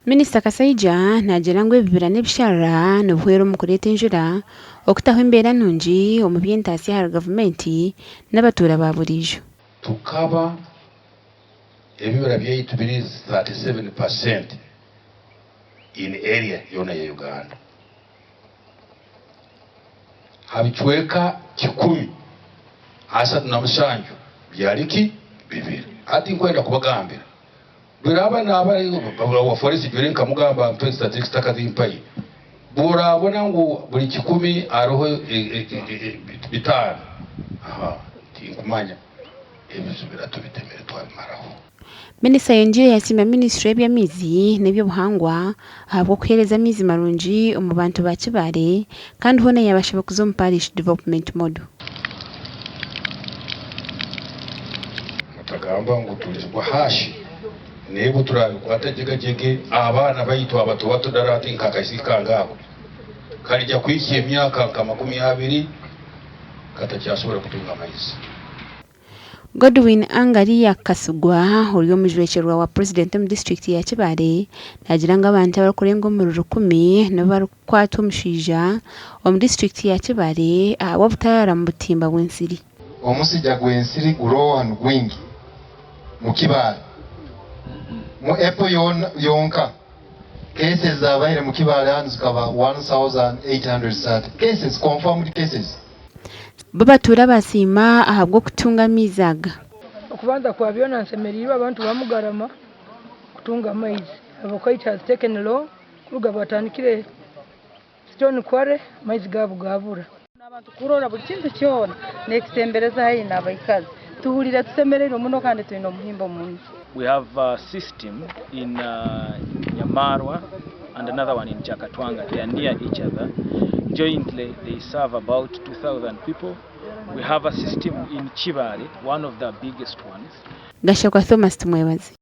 Minisita Kasaija naagira ngu ebibira n'ebisharara nibihwera omu kureeta enjura, okutaho embeera nungi omu by'entaasya ahari gavumenti n'abatuura ba buriijo. Tukaba ebibira byaitu biri 37% in area yoona ya Uganda. Ha bicweka 137 byari ki? Bibira. Hati nkwenda kubagambira Biraaba naaba ari owa forest jwire nkamugamba mpe statistics takazimpaire. Bworabona ngu buri kikumi hariho bitano aha tinkumanya ebizibira tubitemire twabimaraho. Minisita ayongiire yasiima minisiture y'eby'amaizi n'eby'obuhangwa ahabw'okuheereza amaizi marungi omu bantu ba Kibaale kandi hoona yaabashaba kuza omu Parish Development Model. Mutagamba ngu turizigwa hashi, n'ebu turabikwata jegajege, abaana baitu abato bato dara hati nk'akaisiki kange ako karija kuhikya emyaka nka 20 katakyasobora kutunga amaizi. Godwin Angaria Kasigwa ori omujwekyerwa wa purezidenti omu disiturikiti ya Kibaale naagira ngu abantu abarikurenga omuri rukumi nibo barikukwatwa omushaija omu disiturikiti ya Kibaale ahabw'obutaraara mu butimba bw'ensiri. Omusija gw'ensiri guroho hanu gwingi mu Kibaale. Mu April yonka, cases ezabaire mu Kibaale hanu zikaba 1,830 cases, confirmed cases. Bo batuura basiima ahabw'okutunga amaizi aga. Okubanza kwa byona nsemereirwe abantu ba Mugarama kutunga amaizi ahabw'okuba it has taken long kuruga batandikire Stone Quarry amaizi gaabo gaabura. N'abantu kurora buri kintu kyona nekisembereza haihi n'abaikazi. Tuhurire tusemereirwe muno kandi twine omuhimbo muno. We have a system in Nyamarwa and another one in Kyakatwanga. They are near each other. Jointly they serve about 2,000 people. We have a system in Kibaale, one of the biggest ones. Gashakwa Thomas Tumwebaze.